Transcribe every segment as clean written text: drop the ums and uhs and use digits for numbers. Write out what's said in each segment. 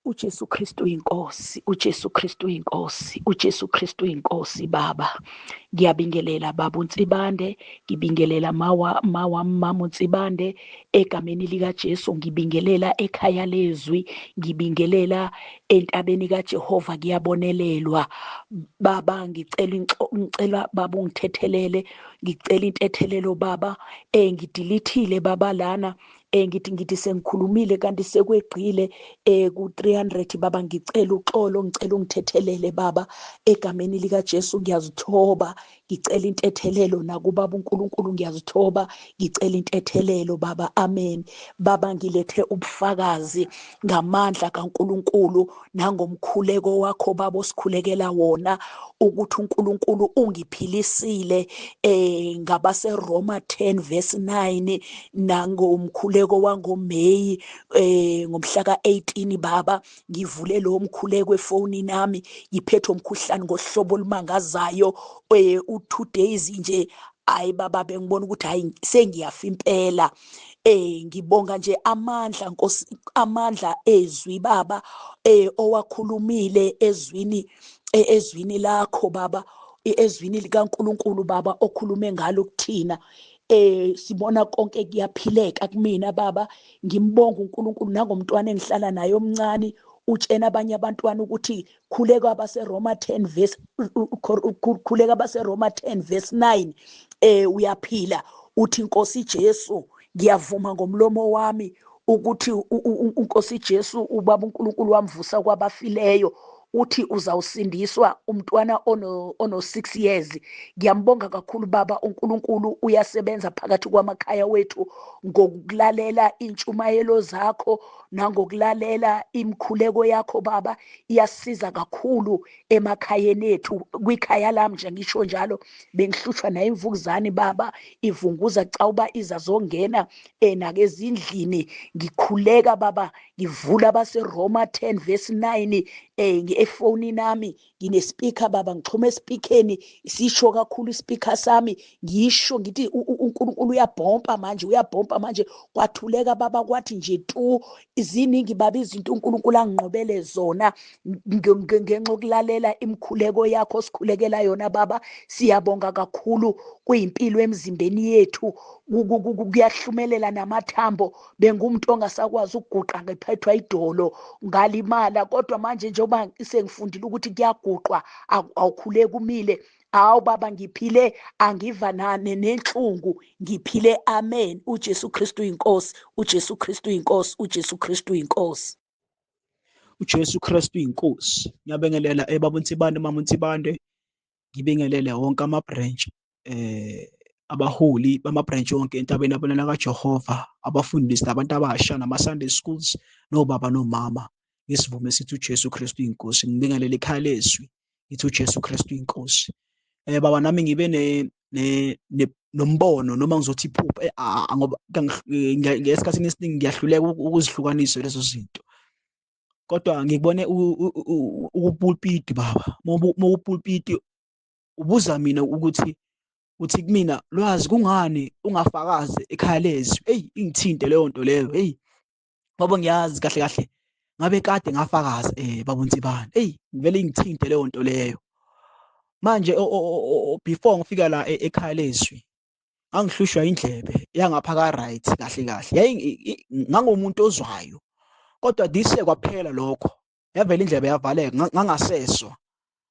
UJesu Kristu inkosi, uJesu Kristu inkosi, uJesu Kristu inkosi baba. Ngiyabingelela baba uNsibande, ngibingelela mawa mawa mama uNsibande egameni lika Jesu, ngibingelela ekhaya lezwi, ngibingelela entabeni kaJehova kuyabonelelwa. Baba ngicela ngicela baba ungithethelele, ngicela intethelelo baba, ngidilithile baba lana ngithi sengikhulumile kanti sekweqile ku 300 baba, ngicela uxolo, ngicela ungithethelele baba egameni lika Jesu. Ngiyazithoba, ngicela intethelelo nakubaba uNkulunkulu, ngiyazithoba, ngicela intethelelo baba. Amen baba. Ngilethe ubufakazi ngamandla kaNkulunkulu nangomkhuleko wakho baba osikhulekela wona, ukuthi uNkulunkulu ungiphilisile ngabase Roma 10 verse 9 nangomkhuleko wangoMeyi ngomhla ka18 baba. Ngivule lo mkhuleko efonini nami, ngiphethe umkhuhlane ngohlobo olumangazayo u2 days nje. Hayi baba, bengibona ukuthi hayi, sengiyafa impela. Ngibonga nje amandla Nkosi, amandla ezwi baba owakhulumile ezwini, ezwini lakho baba, ezwini likaNkuluNkulu baba okhulume ngalo kuthina. Sibona konke kuyaphileka kumina baba. Ngimbonga uNkulunkulu nangomntwana engihlala naye omncane, utshena abanye abantwana ukuthi khuleka abaseRoma 10 verse, khuleka abaseRoma 10 verse 9, uyaphila. Uthi, "Inkosi Jesu, ngiyavuma ngomlomo wami ukuthi uNkosi Jesu ubaba uNkulunkulu wamvusa kwabafileyo," uthi uzawusindiswa. Umntwana ono 6 years. Ngiyambonga kakhulu baba, uNkulunkulu uyasebenza phakathi kwamakhaya wethu ngokulalela intshumayelo zakho nangokulalela imikhuleko yakho baba. Iyasiza kakhulu emakhayeni ethu. Kwikhaya lami nje, ngisho njalo, bengihlushwa nayo imvukuzane baba, ivunguza cawuba izazongena nakezindlini. Ngikhuleka baba, ngivula abaseRoma 10 verse 9 efonini nami ngine-speaker baba, ngixhuma espeakerni, sisho kakhulu ispeaker sami. Ngisho ngithi uNkulunkulu uyabhompa manje, uyabhompa manje. Kwathuleka baba, kwathi nje tu. Ziningi baba izinto uNkulunkulu anginqobele zona ngenxa yokulalela imikhuleko yakho sikhulekela yona baba. Siyabonga kakhulu, kuyimpilo emzimbeni yethu, kuyahlumelela namathambo. Bengumuntu ongasakwazi ukuguqa, ngiphethwa idolo, ngalimala, kodwa manje njengoba sengifundile ukuthi kuyaguqwa, awukhuleki umile. Hawu baba, ngiphile, angiva nane nenhlungu, ngiphile. Amen. UJesu Kristu inkosi, uJesu Kristu inkosi, uJesu Kristu inkosi. UJesu Kristu inkosi. Ngiyabingelela ebaba uNsibande, mama uNsibande, ngibingelele wonke ama branch, abaholi bama branch wonke entabeni abonela kaJehova, abafundisi nabantu abasha nama Sunday schools, nobaba nomama. Ngisivume sithi uJesu Kristu inkosi. Ngibingelele ikhaya lezwi, ngithi uJesu Kristu inkosi. Baba, nami ngibe ne nombono noma ngizothi iphupho, ngoba ngesikhathini esiningi ngiyahluleka ukuzihlukanisa lezo zinto, kodwa ngikubone ukupulpiti baba. Mawupulpiti ubuza mina ukuthi, uthi kumina, "Lwazi, kungani ungafakazi ekhaya lezwi?" Hey, ingithinte leyo nto leyo. Hey, ngoba ngiyazi kahle kahle ngabe kade ngafakaza baba uNsibane. Hey, ngivele ingithinte leyo nto leyo. Manje before ngifika la ekhaya lezwi, ngangihlushwa indlebe yangapha ka right. Kahle kahle yayi ngangomuntu ozwayo, kodwa this year kwaphela lokho, yavela indlebe yavaleka, ngangaseswa,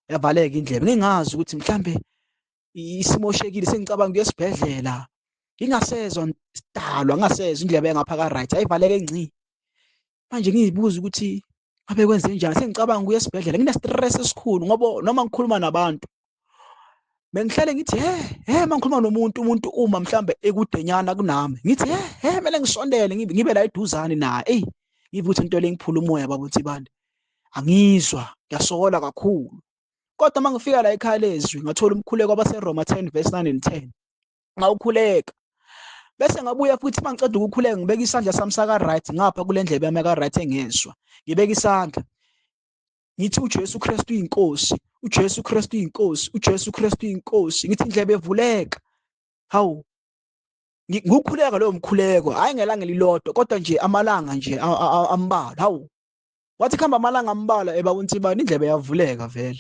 yavaleka indlebe. Ngingazi ukuthi mhlambe isimoshekile, sengicabanga ukuya esibhedlela, ngingasezwa sidalwa, ngingasezwa indlebe yangapha ka right, ayivaleke ngci. Manje ngizibuza ukuthi ngabe kwenze njani, sengicabanga ukuya esibhedlela, ngine stress esikhulu, ngoba noma ngikhuluma nabantu bengihlale ngithi he he. Mangikhuluma nomuntu, umuntu uma mhlambe ekudenyana kunami, ngithi he he, kumele ngisondele, ngibe la eduzane naye. Ey, ngive ukuthi into le ngiphula umoya baba uNsibande, angizwa, ngiyasokola kakhulu. Kodwa uma ngifika la ekhaya lezwi, ngathola umkhuleko wabaseRoma 10 verse 9 and 10, ngawukhuleka, bese ngabuya futhi. Mangiceda ukukhuleka, ngibeka isandla sami saka right ngapha kule ndlebe yami ka right engezwa, ngibeka isandla, ngithi, "UJesu Kristu inkosi, uJesu Kristu inkosi, uJesu Kristu inkosi." Ngithi indlebe evuleka. Hawu, ngukhuleka loyo mkhuleko, hayi ngelanga elilodwa, kodwa nje amalanga nje ambalwa. Hawu. Kwathi kuhamba amalanga ambalwa ebaba uNtsibane indlebe yavuleka vele.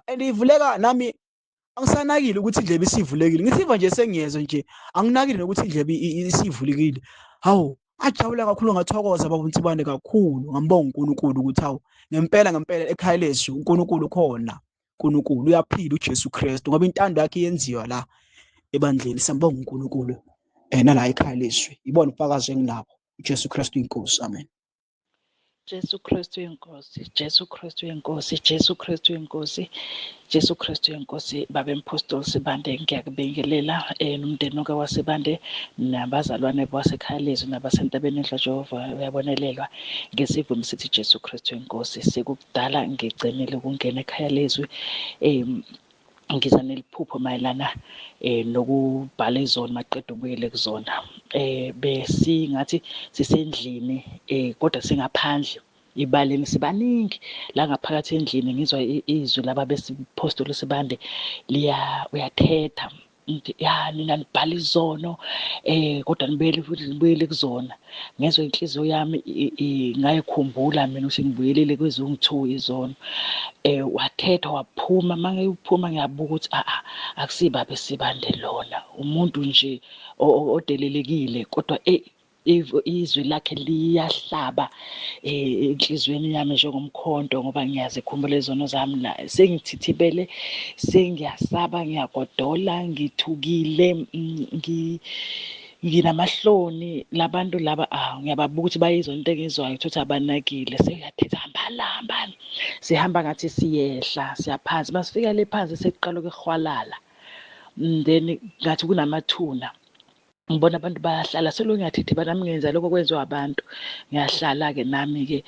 And ivuleka nami angisanakile ukuthi indlebe isivulekile, ngisiva nje sengiyezwa nje, anginakile nokuthi indlebe isivulekile. Hawu, ngajabula kakhulu, ngathokoza baba uNtsibane kakhulu, ngambonga uNkulunkulu ukuthi hawu, ngempela ngempela ekhaya lethu uNkulunkulu ukhona, uNkulunkulu uyaphila uJesu Kristu, ngoba intando yakhe iyenziwa la ebandleni. Siyambonga uNkulunkulu nala ekhaya lethu, ibona ubufakazi enginabo. uJesu Kristu inkosi, amen. Jesu Kristu inkosi, Jesu Kristu inkosi, Jesu Kristu inkosi, Jesu Kristu inkosi. Baba Mpostoli Sibande, ngiyakubingelela nomndeni wonke waseBande nabazalwane basekhaya lezwi nabasentabeni enhla Jehova uyabonelelwa ngesivumo sithi Jesu Kristu inkosi. Sekukudala ngigcinile ukungena ekhaya lezwi. Ngiza neliphupho mayelana nokubhala izona maqeda ubuyele kuzona. Besingathi sisendlini kodwa singaphandle ibaleni, sibaningi la ngaphakathi endlini. Ngizwa izwi laba besiphostoli Sibande liya uyathetha ngithi ya nina nibhala izono kodwa nibuyele futhi nibuyele kuzona. Ngezwa inhliziyo yami ngayikhumbula mina ukuthi ngibuyelele kwezongu-2 izono. Wathetha waphuma, mangiphuma ngiyabuka ukuthi a akusibabe Sibande lona, umuntu nje odelelekile, kodwa izwi lakhe liyahlaba enhliziyweni yami njengomkhonto, ngoba ngiyazikhumbula izono zami. La sengithithibele, sengiyasaba, ngiyagodola, ngithukile, nginamahloni. Labantu laba ngiyababuka ukuthi bayizwa into engizwayo, ukuthi abanakile. Seyathetha, hambani hambani, sihamba ngathi siyehla siyaphansi. Masifika le phansi sekuqala ukuhwalala, then ngathi kunamathuna, ngibona abantu bayahlala. Selo ngiyathithiba nami, ngenza lokho kwenziwa abantu, ngiyahlala-ke nami-ke.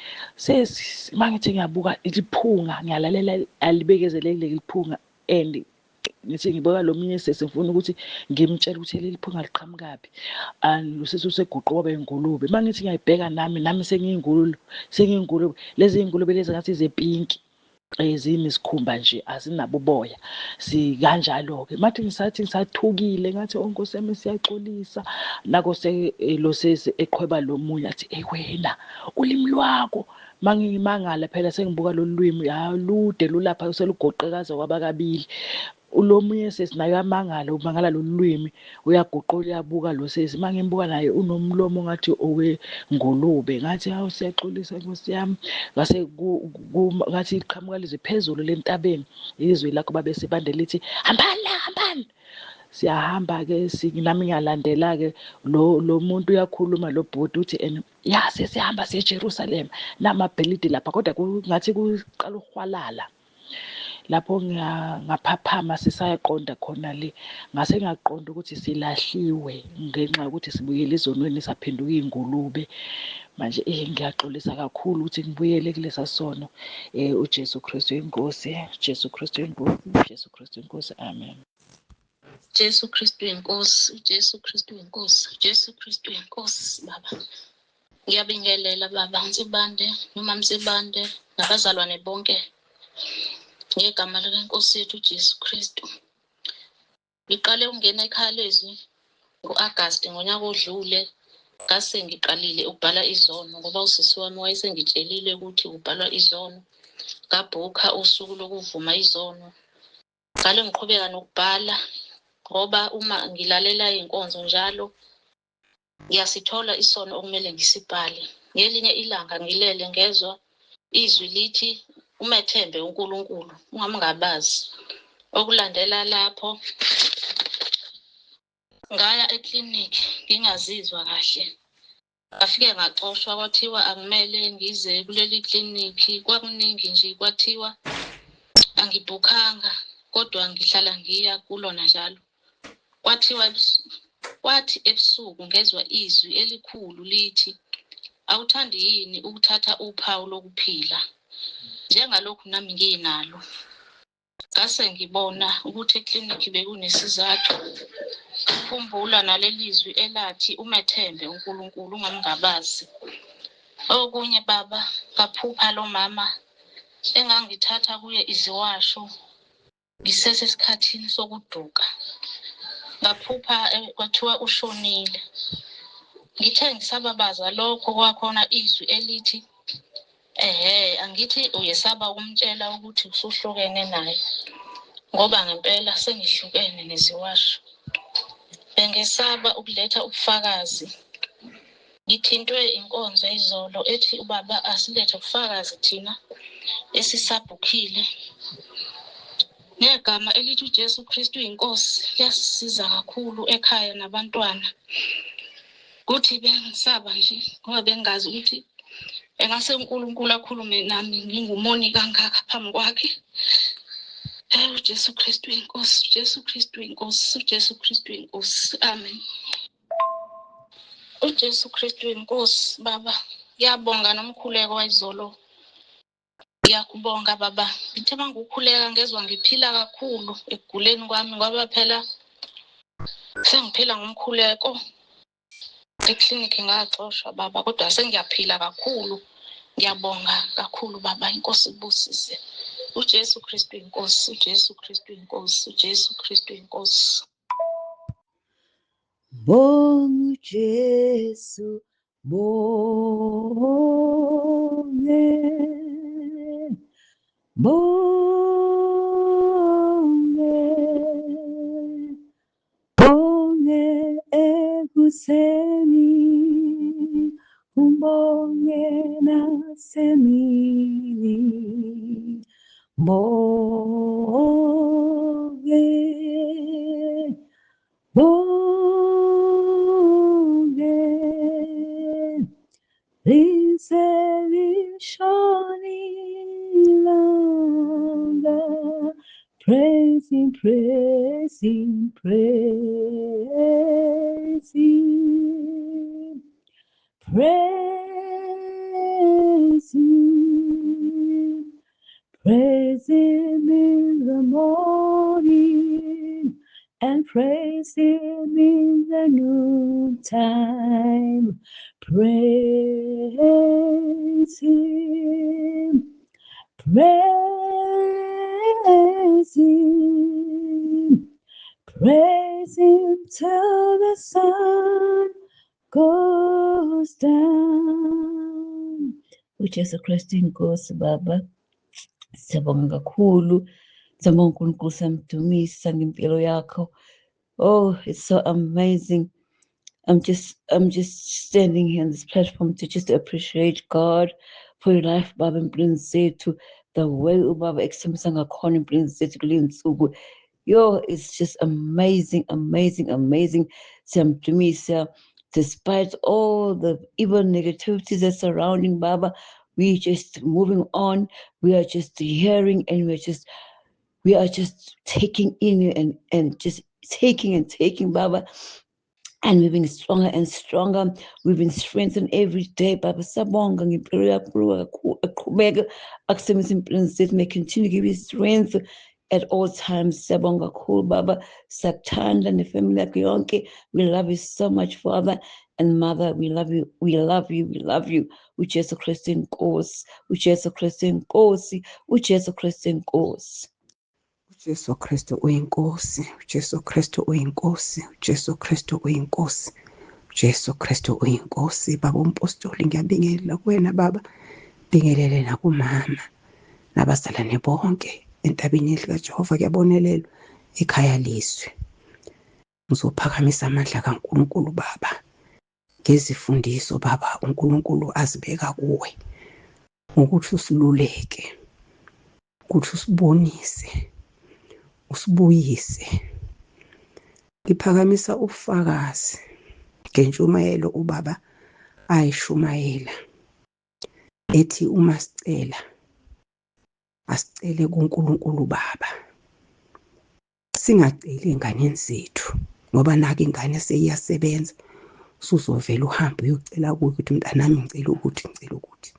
Mangithi ngiyabuka liphunga, ngiyalalela, alibekezeleki liphunga, and ngithi ngibuka lo munye sesi ngifuna ukuthi ngimtshele ukuthi leli phunga liqhamukaphi, and usisi useguqe waba ingulube. Mangithi ngiyayibheka nami, nami sengiyingulube, sengiyingulube. Lezi iy'ngulube lezi ngathi zepinki, zinesikhumba nje, azinabo uboya, sikanjalo-ke. Mathi ngisathi ngisathukile, ngathi oh Nkosi yami siyaxolisa. Nako lo sesi eqhweba lo munye athi ey wena ulimi lwakho. Mangimangala phela sengibuka lolu lwimi, lude lulapha selugoqekaza kwaba kabili. Lo munye sesi naye uyamangala, umangala lolu lwimi, uyaguqula uyabuka lo sesi. Mangimbuka naye unomlomo ngathi owengulube, ngathi hawu siyaxolisa Nkosi yami. Ngase ngathi iqhamuka lizwi phezulu lentabeni, izwi lakho babe Sibande lithi hambani la, hambani. Siyahamba-ke, nami ngiyalandela-ke. Lo muntu uyakhuluma lo bhuti uthi ene ya sesihamba siye eJerusalem, namabhilidi lapha, kodwa ngathi kuqala ukuhwalala. Lapho ngaphaphama sisayaqonda khona le, ngase ngaqonda ukuthi silahliwe ngenxa yokuthi sibuyele ezonweni, saphenduka iy'ngulube. Manje ngiyaxolisa kakhulu ukuthi ngibuyele kulesa sono. uJesu Kristu inkosi, Jesu Kristu inkosi, Jesu Kristu inkosi, amen. Jesu Kristu inkosi, uJesu Kristu inkosi, Jesu Kristu inkosi. Baba, ngiyabingelela baba Nsibande, noma Msibande nabazalwane bonke ngegama leNkosi yethu uJesu Kristu. Ngiqale ukungena ekhaya lezwi ngo-Agasti ngonyaka odlule. Ngase ngiqalile ukubhala izono ngoba usisi wami wayesengitshelile ukuthi kubhalwa izono. Ngabhukha usuku lokuvuma izono. Ngale ngiqhubeka nokubhala ngoba uma ngilalela iy'nkonzo njalo ngiyasithola isono okumele ngisibhale. Ngelinye ilanga ngilele ngezwa izwi lithi umethembe uNkulunkulu ungamngabazi. Okulandela lapho ngaya eklinikhi ngingazizwa kahle. Ngafike ngaxoshwa, kwathiwa angimele ngize kuleli klinikhi. Kwakuningi nje, kwathiwa angibhukhanga kodwa ngihlala ngiya kulona njalo. Kwathiwa kwathi ebusuku ngezwa izwi elikhulu lithi awuthandi yini ukuthatha uphawu lokuphila njengalokhu nami nginalo. Ngase ngibona ukuthi eklinikhi bekunesizathu. Ngakhumbula naleli zwi elathi umethembe uNkulunkulu ungamngabazi. Okunye baba, ngaphupha lo mama engangithatha kuye iziwasho ngisesesikhathini sokuduka. Ngaphupha kwathiwa ushonile. Ngithe ngisababaza lokho kwakhona izwi elithi Ehhe, angithi uyesaba ukumtshela ukuthi usuhlukene naye ngoba ngempela sengihlukene neziwasho. Bengesaba ukuletha ubufakazi. Ngithintwe inkonzo izolo ethi ubaba asilethe ubufakazi thina esisabhukhile. Ngegama elithi uJesu Kristu inkosi liyasisiza kakhulu ekhaya nabantwana. Kuthi bengisaba nje ngoba bengazi ukuthi engase uNkulunkulu akhulume nami ngingumoni kangaka phambi kwakhe. Hey uJesu Kristu inkosi, uJesu Kristu inkosi, uJesu Kristu inkosi. Amen. UJesu Kristu inkosi baba. Ngiyabonga nomkhuleko wayizolo. Ngiyakubonga baba. Ngithe mangukhuleka ngezwa ngiphila kakhulu ekuguleni kwami ngoba phela sengiphila ngomkhuleko. Eklinikhi ngaxoshwa baba kodwa sengiyaphila kakhulu. Ngiyabonga kakhulu baba, inkosi ibusise. uJesu Kristu inkosi, uJesu Kristu inkosi, uJesu Kristu inkosi. Bonga uJesu, bonge, bonge, bonge ekuseni, umbonge nasemini, bonge, bonge, lize lishone ilanga. Praise him, praise him, praise him, praise him, praise him in the morning and praise him in the noontime. Praise him, praise him, praise him till the sun goes down. uJesu Kristu inkosi baba. Siyabonga kakhulu. Siyabonga uNkulunkulu, siyamdumisa ngempilo yakho. Oh, it's so amazing. I'm just standing here on this platform to just appreciate God for your life, Baba empilweni zethu, the way ubaba ekuthembisa ngakhona empilweni zethu kule nsuku. Yo, it's just amazing, amazing, amazing. Siyamdumisa. Despite all the evil negativities that's surrounding Baba, we just moving on. We are just hearing and we are just taking in and just taking and taking, Baba, and we've been stronger and stronger. We've been strengthened every day. Baba, sabonga ngempilo yakho aqhubeke akusebenzise empilweni zethu. May continue to give you strength at all times. Siyabonga kakhulu Baba. Siyakuthanda nefamily yakho yonke. We love you so much, Father and Mother. We love you. We love you. We love you. uJesu Kristu inkosi. uJesu Kristu inkosi. uJesu Kristu inkosi. uJesu Kristu uyinkosi, uJesu Kristu uyinkosi, uJesu Kristu uyinkosi, uJesu Kristu uyinkosi. Baba umpostoli, ngiyabingelela kuwena baba, bingelele nakumama nabazalwane bonke entabeni yendlu kaJehova. Kuyabonelelwa ekhaya lizwe. Ngizophakamisa amandla kaNkulunkulu baba ngezifundiso baba uNkulunkulu azibeka kuwe ukuthi usiluleke, ukuthi usibonise, usibuyise. Ngiphakamisa ubufakazi ngentshumayelo ubaba ayishumayela ethi uma sicela asicele kuNkulunkulu baba, singaceli ey'nganeni zethu ngoba naka ingane seyiyasebenza, usuzovela uhambe uyocela kuyo ukuthi mntanami ngicela ukuthi, ngicela ukuthi.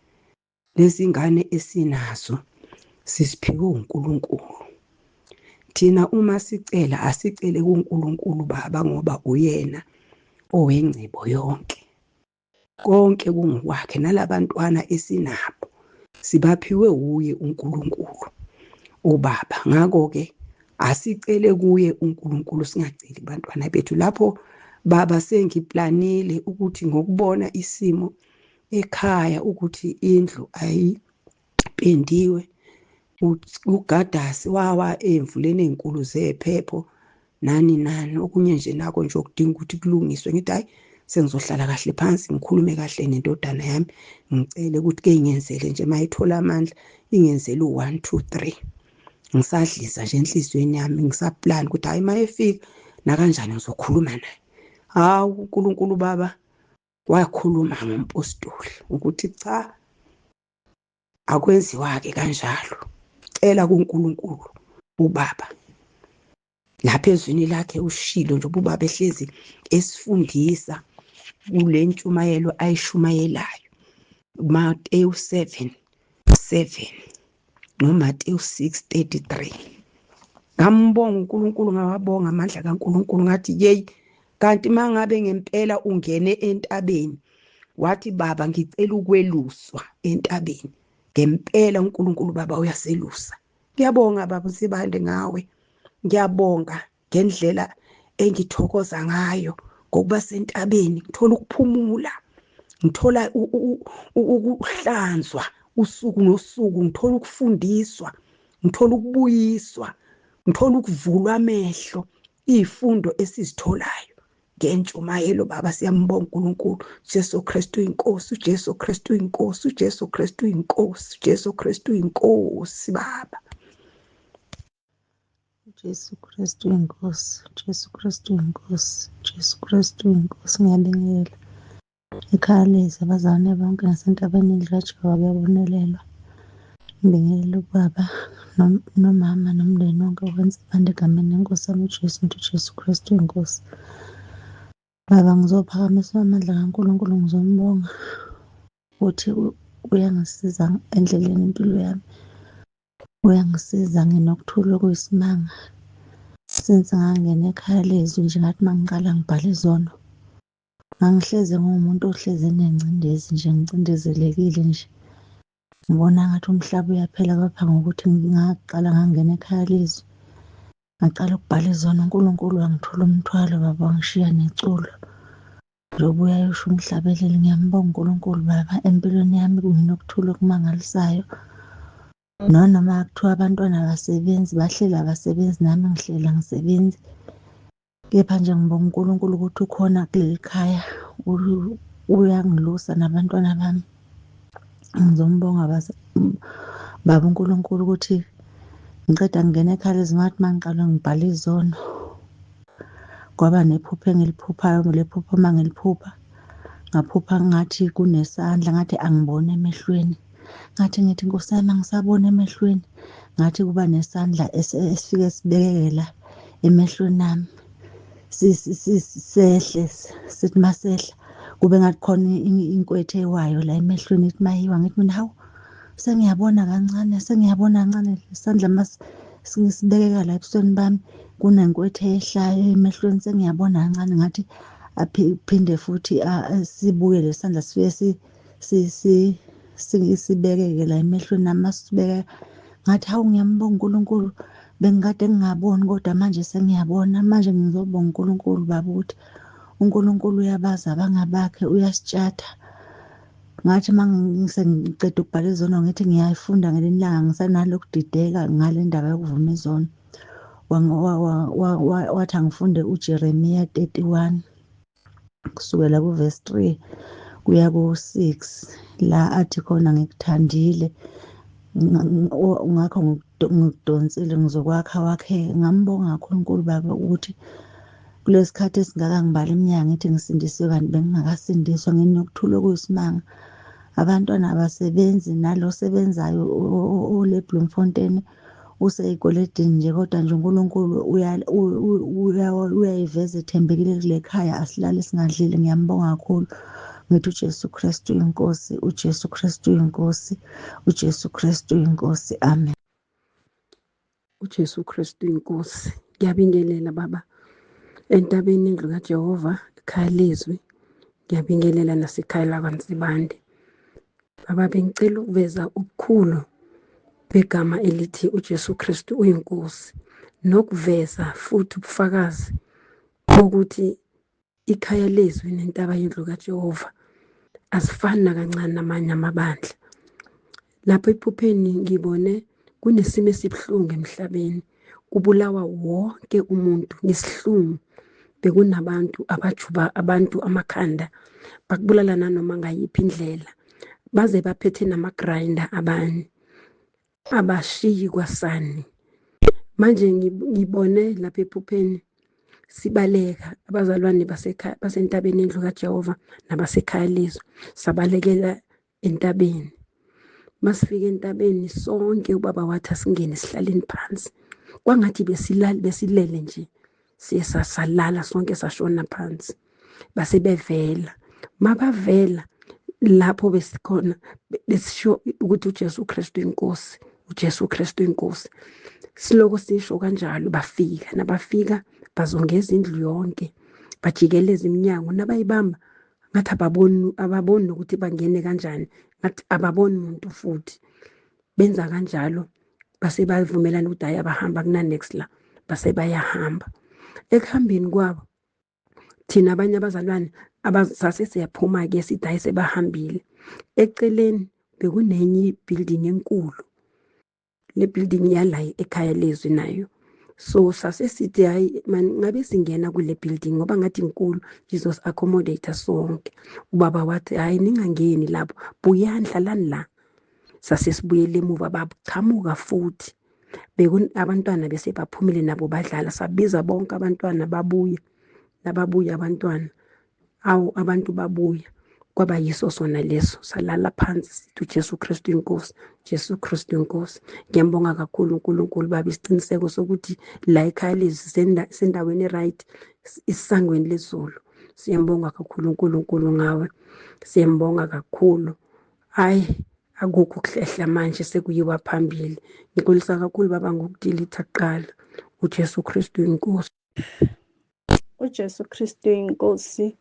Lezi ngane esinazo sisiphiwe uNkulunkulu. Thina uma sicela asicele kuNkulunkulu baba ngoba uyena owengcebo yonke. Konke kungokwakhe, nalabantwana esinabo sibaphiwe uye uNkulunkulu ubaba. Ngakho-ke asicele kuye uNkulunkulu, singaceli kubantwana bethu. Lapho baba sengiplanile ukuthi ngokubona isimo ekhaya ukuthi indlu Upendiwe ugadasi wawa ey'mvuleni ey'nkulu zephepho nani nani, okunye nje nako nje okudinga ukuthi kulungiswe. Ngithi hhayi, sengizohlala kahle phansi ngikhulume kahle nendodana yami, ngicele ukuthi ke ingenzele nje uma ithola amandla ingenzele u-one, two, three. Ngisadlisa nje enhliziyweni yami, ngisaplani ukuthi hhayi uma efika nakanjani ngizokhuluma naye. Hawu, uNkulunkulu baba wakhuluma ngompostoli ukuthi cha, akwenziwa-ke kanjalo, cela kuNkulunkulu ubaba. Lapha ezwini lakhe ushilo nje ubaba ehlezi esifundisa kule ntshumayelo ayishumayelayo, Mateyu 7:7 noMateyu 6:33. Ngambonga uNkulunkulu, ngawabonga amandla kaNkulunkulu, ngathi yeyi, kanti mangabe ngempela ungene entabeni wathi baba ngicela ukweluswa entabeni, ngempela uNkulunkulu baba uyaselusa. Ngiyabonga baba Nsibande ngawe, ngiyabonga ngendlela engithokoza ngayo ngokuba sentabeni, ngithola ukuphumula, ngithola ukuhlanzwa usuku nosuku, ngithola ukufundiswa, ngithola ukubuyiswa, ngithola ukuvulwa amehlo, izifundo esizitholayo ngentshumayelo baba. Siyambonga uNkulunkulu. Jesu Kristu inkosi, uJesu Kristu inkosi, uJesu Kristu inkosi, uJesu Kristu inkosi baba. Jesu Kristu inkosi, Jesu Kristu inkosi, Jesu Kristu inkosi. Ngiyabingelela ekhaya lezi abazalwane bonke nasentabeni indlu kaJehova kuyabonelelwa. Ngibingelela ubaba nomama nomndeni wonke wakwaNsibande egameni lenkosi yami uJesu, ngithi uJesu Kristu inkosi. Baba, ngizophakamisa amandla kaNkulunkulu, ngizombonga ukuthi uyangisiza endleleni impilo yami, uyangisiza nginokuthula okuyisimanga. Since ngangena ekhaya lezwi nje, ngathi uma ngiqala ngibhala izono, ngangihlezi ngiwumuntu ohlezi enengcindezi nje, ngicindezelekile nje, ngibona ngathi umhlaba uyaphela. Kepha ngokuthi ngaqala ngangena ekhaya lezwi, ngaqala ukubhala izono, uNkulunkulu wangithula umthwalo baba, wangishiya neculo. Njengoba uyayosho umhlabeleli, ngiyambonga uNkulunkulu baba, empilweni yami nginokuthula okumangalisayo. Nanoma kuthiwa abantwana abasebenzi, bahleli abasebenzi, nami ngihleli angisebenzi. Kepha nje ngibonga uNkulunkulu ukuthi ukhona kuleli khaya, uyangilusa nabantwana bami. Ngizombonga baba uNkulunkulu ukuthi ngiqeda ngingena ekhaya lezincwadi, uma ngiqale ngibhala izono, kwaba nephupho engiliphuphayo. Leli phupho uma ngiliphupha, ngaphupha ngathi kunesandla, ngathi angiboni emehlweni, ngathi ngithi Nkosi yami angisaboni emehlweni, ngathi kuba nesandla esifike sibekeke la emehlweni ami, sehle sithi masehla kube ngathi khona inkwethe ewayo la emehlweni, ithi mayiwa, ngithi mina hawu, sengiyabona kancane, sengiyabona kancane. Isandla masibekeka la ebusweni bami, kunenkwethe eyehlayo emehlweni, sengiyabona kancane. Ngathi aphinde futhi sibuye lesandla, sifike sibekeke la emehlweni ami, masibeka ngathi hawu, ngiyambonga uNkulunkulu, bengikade ngingaboni kodwa manje sengiyabona. Manje ngizobonga uNkulunkulu baba ukuthi uNkulunkulu uyabazi abangabakhe, uyasitshatha. Ngathi uma sengiqeda ukubhala izono, ngithi ngiyayifunda ngelinye ilanga, ngisanalo ukudideka ngale ndaba yokuvuma izono, wathi angifunde uJeremiya 31 kusukela kuvesi 3 kuya ku-6, la athi khona ngikuthandile, ngakho ngikudonsile, ngizokwakha wakheke. Ngambonga kakhulu uNkulunkulu baba ukuthi kulesi khathi esingaka ngibala iminyaka ngithi ngisindisiwe, kanti bengingakasindiswa, nginokuthula okuyisimanga. Abantwana abasebenzi, nalo osebenzayo ole Bloemfontein usey'kweledini nje, kodwa nje uNkulunkulu uyayiveza ethembekile kule khaya, asilale singadlile. Ngiyambonga kakhulu, ngithi uJesu Kristu inkosi, uJesu Kristu inkosi, uJesu Kristu inkosi, amen. UJesu Kristu inkosi. Ngiyabingelela baba entabeni indlu kaJehova, ekhaya lezwi. Ngiyabingelela nasekhaya lakwaNsibande. Baba, bengicela ukuveza ubukhulu begama elithi uJesu Kristu uyinkosi, nokuveza futhi ubufakazi bokuthi ikhaya lezwi nentaba yendlu kaJehova azifani nakancane namanye amabandla. Lapho ephupheni ngibone kunesimo esibuhlungu emhlabeni, kubulawa wonke umuntu ngesihlungu. Bekunabantu abajuba abantu amakhanda, bakubulala nanoma ngayiphi indlela, baze baphethe nama-grinder abanye, abashiyi kwasani. Manje ngibone lapha ephupheni sibaleka abazalwane basekhaya basentabeni endlu kaJehova nabasekhaya lezwe, sabalekela entabeni. Masifika entabeni sonke ubaba wathi asingene sihlaleni phansi, kwangathi besilale besilele nje, siye salala sonke sashona phansi. Base bevela, mabavela lapho besikhona besisho ukuthi uJesu Kristu inkosi, uJesu Kristu inkosi. Siloko sisho kanjalo, bafika nabafika bazongeza indlu yonke, bajikeleza iminyango, nabayibamba ngathi ababoni, ababoni nokuthi bangene kanjani, ngathi ababoni muntu futhi. Benza kanjalo base bavumelana ukuthi hayi abahamba kuna next la, base bayahamba. Ekuhambeni kwabo thina abanye abazalwane abasase siyaphuma ke sithi hayi sebahambile. Eceleni bekunenye ibuilding enkulu, le building yala ekhaya lezwi nayo. So sase sithi hayi man, ngabe singena kule building ngoba ngathi inkulu, izos accommodate sonke. Ubaba wathi hayi ningangeni lapho, buyani hlalani la. Sase sibuyele emuva, bachamuka futhi. Abantwana bese baphumile nabo badlala, sabiza bonke abantwana babuya. Nababuya abantwana, awu abantu babuya, kwaba yiso sona leso. Salala phansi sithi uJesu Kristu inkosi, Jesu Kristu inkosi. Ngiyambonga kakhulu uNkulunkulu baba, isiqiniseko sokuthi la ekhaya lezi sendaweni right, isangweni lezulu. Siyambonga kakhulu uNkulunkulu ngawe, siyambonga kakhulu. Hayi akukho ukuhlehla manje, sekuyiwa phambili. Ngixolisa kakhulu baba ngokudilitha kuqala. uJesu Kristu inkosi. uJesu Kristu inkosi.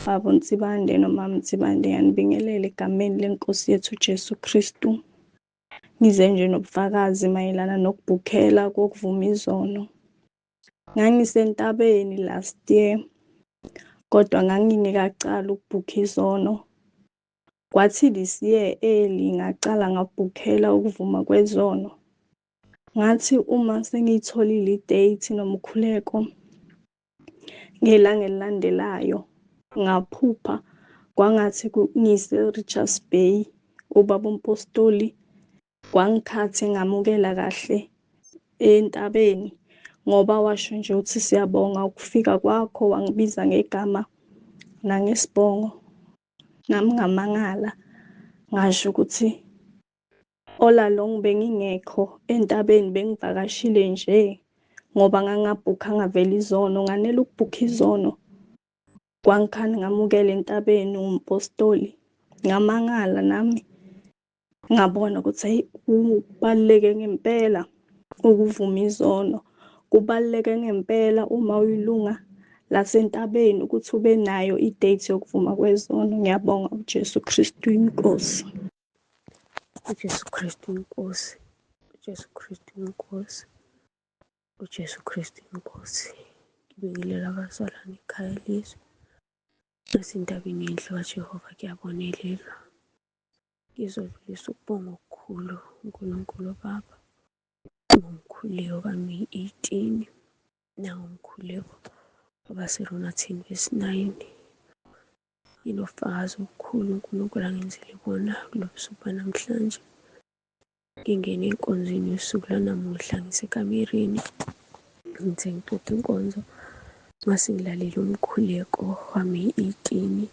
Baba uNsibande nomama Nsibande, ngiyanibingelela egameni lenkosi yethu uJesu Kristu. Ngize nje nobufakazi mayelana nokubhukhela kokuvuma izono. Ngangisentabeni last year, kodwa ngangingekacali ukubhukha izono. Kwathi this year early ngacala ngabhukhela ukuvuma kwezono. Ngathi uma sengiyitholile idate nomkhuleko ngelanga elilandelayo, ngaphupha kwangathi ngise-Richards Bay, ubaba umpostoli kwangikhathi ngamukela kahle entabeni, ngoba washo nje ukuthi siyabonga ukufika kwakho, wangibiza ngegama nangesibongo. Nami ngamangala, ngasho ukuthi all along bengingekho entabeni, bengivakashile nje ngoba ngangabhukha ngavela izono, nganela ukubhukha izono. Kwangikhani ngamukela entabeni umpostoli, ngamangala nami, ngabona ukuthi hey kubaluleke ngempela ukuvuma izono, kubaluleke ngempela uma uyilunga lasentabeni ukuthi ube nayo idate yokuvuma kwezono. Ngiyabonga uJesu Kristu inkosi. uJesu Kristu inkosi, uJesu Kristu inkosi, uJesu Kristu inkosi. Ngibingelela abazalwane ekhaya lezwi nasentabeni yendlu kaJehova kuyabonelelwa. Ngizodlulisa ukubonga okukhulu uNkulunkulu Baba ngomkhuleko kaMeyi 18 nangomkhuleko wabaseRoma 10 verse 9. Nginobufakazi obukhulu uNkulunkulu angenzele bona kulobu suku banamhlanje. Ngingene enkonzweni yosuku lwanamuhla ngisekamereni, ngithe ngiqeda inkonzo ngase ngilalela umkhuleko waMeyi 18,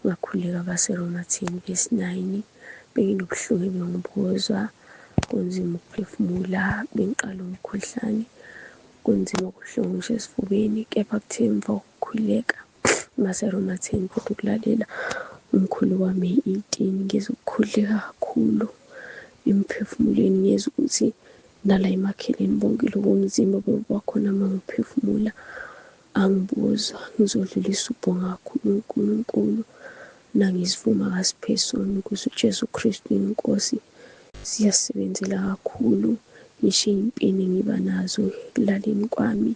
ngakhuleka abaseRoma 10 verse 9. Benginobuhlungu ebengibuzwa, kunzima ukuphefumula, bengiqala umkhuhlane, kunzima kubuhlungu ngisho esifubeni, kepha kuthe emva kokukhuleka baseRoma 10 kodwa ukulalela umkhulu wami 18 ngizwe ukukhululeka kakhulu emphefumulweni, ngizwe ukuthi nala emakheleni bonke lobo mzimba bebubakhona uma ngiphefumula angibuzwa. Ngizodlulisa ukubonga kakhulu uNkulunkulu nangizivuma kasiphe sona ukuthi uJesu Kristu inkosi. Siyasebenzela kakhulu ngisho ey'mpini engiba nazo ekulaleni kwami,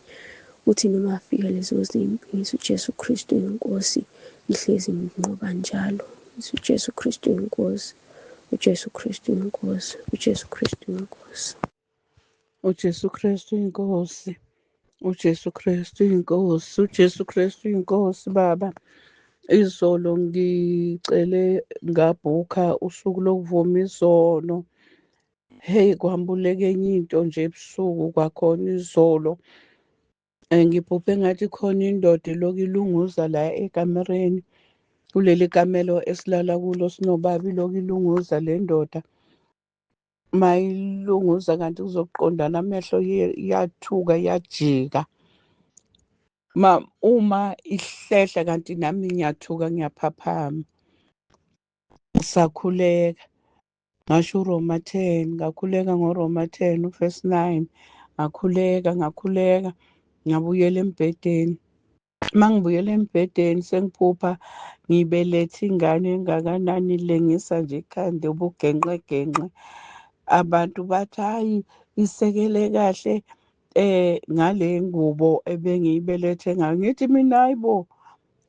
uthi noma afika lezo zimpi ngithi uJesu Kristu inkosi, ngihlezi nginqoba njalo. Ngithi uJesu Kristu inkosi, UJesu Kristu inkosi, uJesu Kristu inkosi. UJesu Kristu inkosi. UJesu Kristu inkosi. UJesu Kristu inkosi baba. Izolo ngicele ngabhukha usuku lokuvuma izono. Hey kwambuleka enye into nje ebusuku kwakhona izolo. Ngiphuphe ngathi khona indoda elokhu ilunguza la ekamereni kuleli kamelo esilala kulo sinobaba ilokhu ilunguza le ndoda. Mayilunguza kanti kuzoqondana amehlo iyathuka iyajika. Ma uma ihlehla kanti nami ngiyathuka ngiyaphaphama. Sakhuleka ngasho uRoma 10 ngakhuleka ngoRoma 10 uverse 9 ngakhuleka ngakhuleka ngabuyela embhedeni. Uma ngibuyela embhedeni sengiphupha ngibelethe ingane engakanani ilengisa nje ikhanda ubugenqegenqe. Abantu bathi hhayi isekele kahle ngale ngubo ebengiyibelethe ngayo. Ngithi mina hayi bo,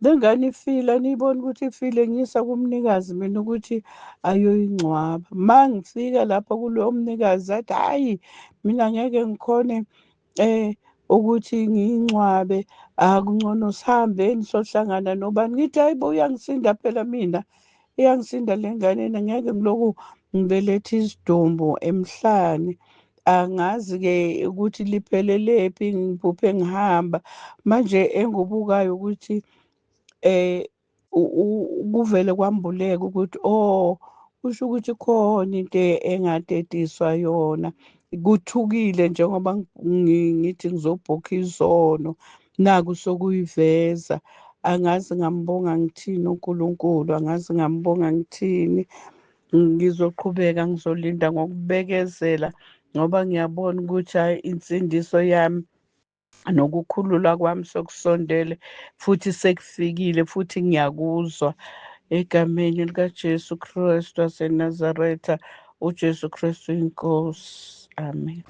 le ngane ifile aniyiboni ukuthi ifile ngiyisa kumnikazi mina ukuthi ayoyingcwaba. Ma ngifika lapho kulowo mnikazi athi hhayi mina ngeke ngikhone ukuthi ngiyingcwabe, akungcono sihambeni sohlangana nobani. Ngithi hayi bo uyangisinda phela mina, iyangisinda le ngane ngeke ngiloku ngibelethe isidumbu emhlane. Angazi-ke ukuthi liphelelephi ngiphuphe ngihamba. Manje engubukayo ukuthi kuvele kwambuleka ukuthi oh kusho ukuthi khona into engadediswa yona. Kuthukile njengoba ngithi ngizobhukha izono naku sokuyiveza. Angazi ngambonga ngithini uNkulunkulu, angazi ngambonga ngithini. Ngizoqhubeka ngizolinda ngokubekezela ngoba ngiyabona ukuthi hhayi insindiso yami nokukhululwa kwami sekusondele futhi sekufikile futhi ngiyakuzwa egameni likaJesu Kristu waseNazaretha, uJesu Kristu inkosi. Amen.